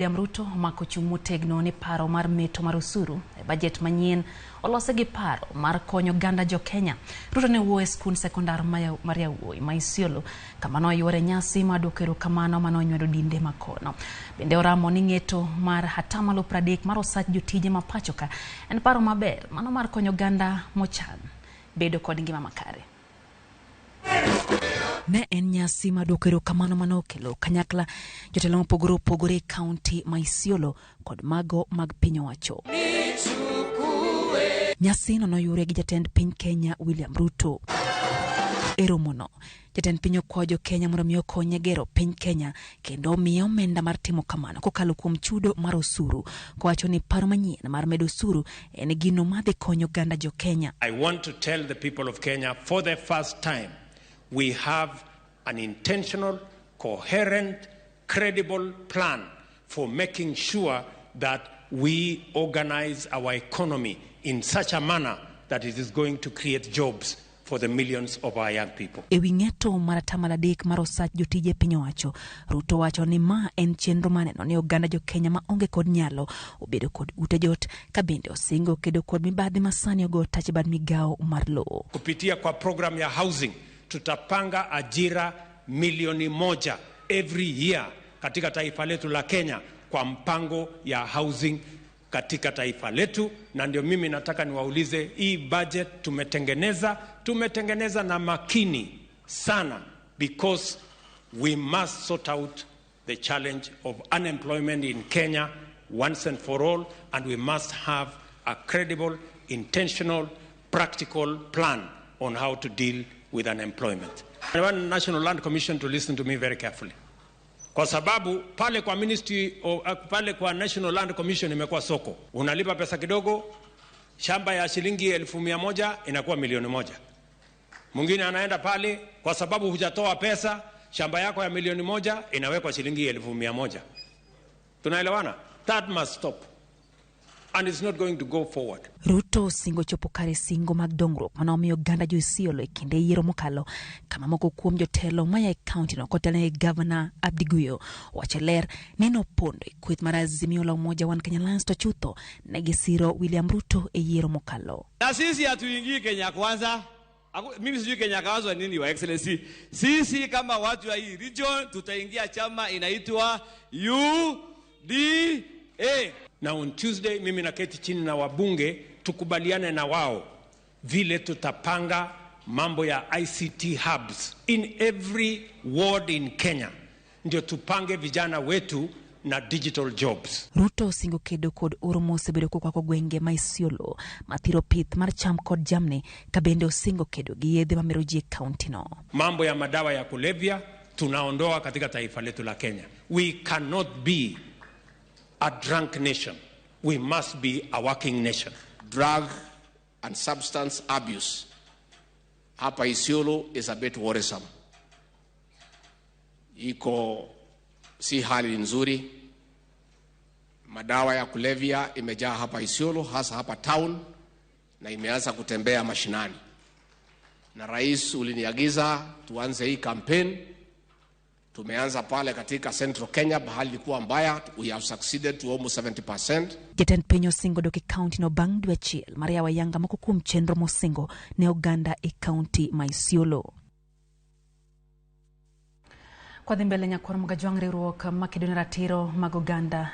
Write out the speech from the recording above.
William Ruto omako chung' motegno ni paro mar meto mar osuru e bajet manyien olose gi paro mar konyo oganda jo Kenya. Ruto ne wuoyo e skund sekondar mar yawuoyi ma Isiolo kama noyuore nyasi mar duoko erokamano mane onyuando dinde makono. Bende oramo ni ng'eto mar atamalo 30 mar osach jotije ma pacho ka en paro maber mano mar konyo oganda mochan bedo kod ngima makare. Ne en nyasi mar duoko erokamano mane okelo kanyakla jotelo mopogore opogore e kaunti ma Isiolo kod mago mag piny owacho. Nyasino noyure gi jatend piny Kenya William Ruto. E romono, jatend piny okwayo jo Kenya mondo mi okonye gero piny Kenya kendo omiye omenda mar timo kamano kokalo kuom chudo mar osuru, kowacho ni paro manyien mar medo osuru en gino madhi konyo oganda jo Kenya. I want to tell the people of Kenya, for the first time, we have an intentional, coherent, credible plan for making sure that we organize our economy in such a manner that it is going to create jobs for the millions of our young people. E wi ng'eto mar atamalo 30 mar osach jotije piny owacho, Ruto wacho ni ma en chenro mar neno ni oganda jo Kenya ma onge kod nyalo obedo kod ute jot, ka bende osingo kedo kod mibadhi ma sani ogo tach e bad migawo mar lowo. Kupitia kwa program ya housing tutapanga ajira milioni 1 every year katika taifa letu la Kenya kwa mpango ya housing katika taifa letu, na ndio mimi nataka niwaulize, hii budget tumetengeneza na makini sana, because we must sort out the challenge of unemployment in Kenya once and for all, and we must have a credible, intentional, practical plan on how to deal with unemployment. I want National Land Commission to listen to me very carefully, kwa sababu pale kwa ministry of, pale kwa National Land Commission imekuwa soko. Unalipa pesa kidogo, shamba ya shilingi 100,000 inakuwa milioni 1. Mwingine anaenda pale, kwa sababu hujatoa pesa, shamba yako ya milioni 1 inawekwa shilingi 100,000. Tunaelewana? That must stop and it's not going to go forward. Ruto osingo chopo kare singo mag dongruok mane omiyo oganda jo Isiolo e kinde yiero mokalo, kama moko kuom jotelo maya e kaunti no kotelne gi gavana Abdi Guyo owacho ler ni nopondo e kweth mar Azimio la Umoja One Kenya Alliance to chutho ne gisiro William Ruto e yiero mokalo. Na sisi hatuingii Kenya Kwanza. Mimi sijui Kenya Kwanza nini, Your Excellency. Sisi kama watu wa hii region tutaingia chama inaitwa UDA. Na on Tuesday mimi naketi chini na wabunge tukubaliane na wao vile tutapanga mambo ya ICT hubs in every ward in Kenya, ndio tupange vijana wetu na digital jobs. Ruto osingo kedo kod oro mosebedo kokwako gwenge ma Isiolo mathiro pith mar cham kod jamni, ka bende osingo kedo gi yedhe mamero ji e kaunti no. Mambo ya madawa ya kulevya tunaondoa katika taifa letu la Kenya. We cannot be a drunk nation. We must be a working nation. Drug and substance abuse hapa Isiolo is a bit worrisome. Iko si hali nzuri. Madawa ya kulevya imejaa hapa Isiolo, hasa hapa town, na imeanza kutembea mashinani. Na rais, uliniagiza tuanze hii campaign. Tumeanza pale katika Central Kenya, bahali ilikuwa mbaya, we have succeeded to almost 70%. Jatend piny osingo dok e kaunti no bang' dwe achiel mar yawo ayanga moko kuom chenro mosingo ne oganda e kaunti ma Isiolo. Kwadhi mbele nyakwar Mugajwang', riwruok makedo ne ratiro mag oganda.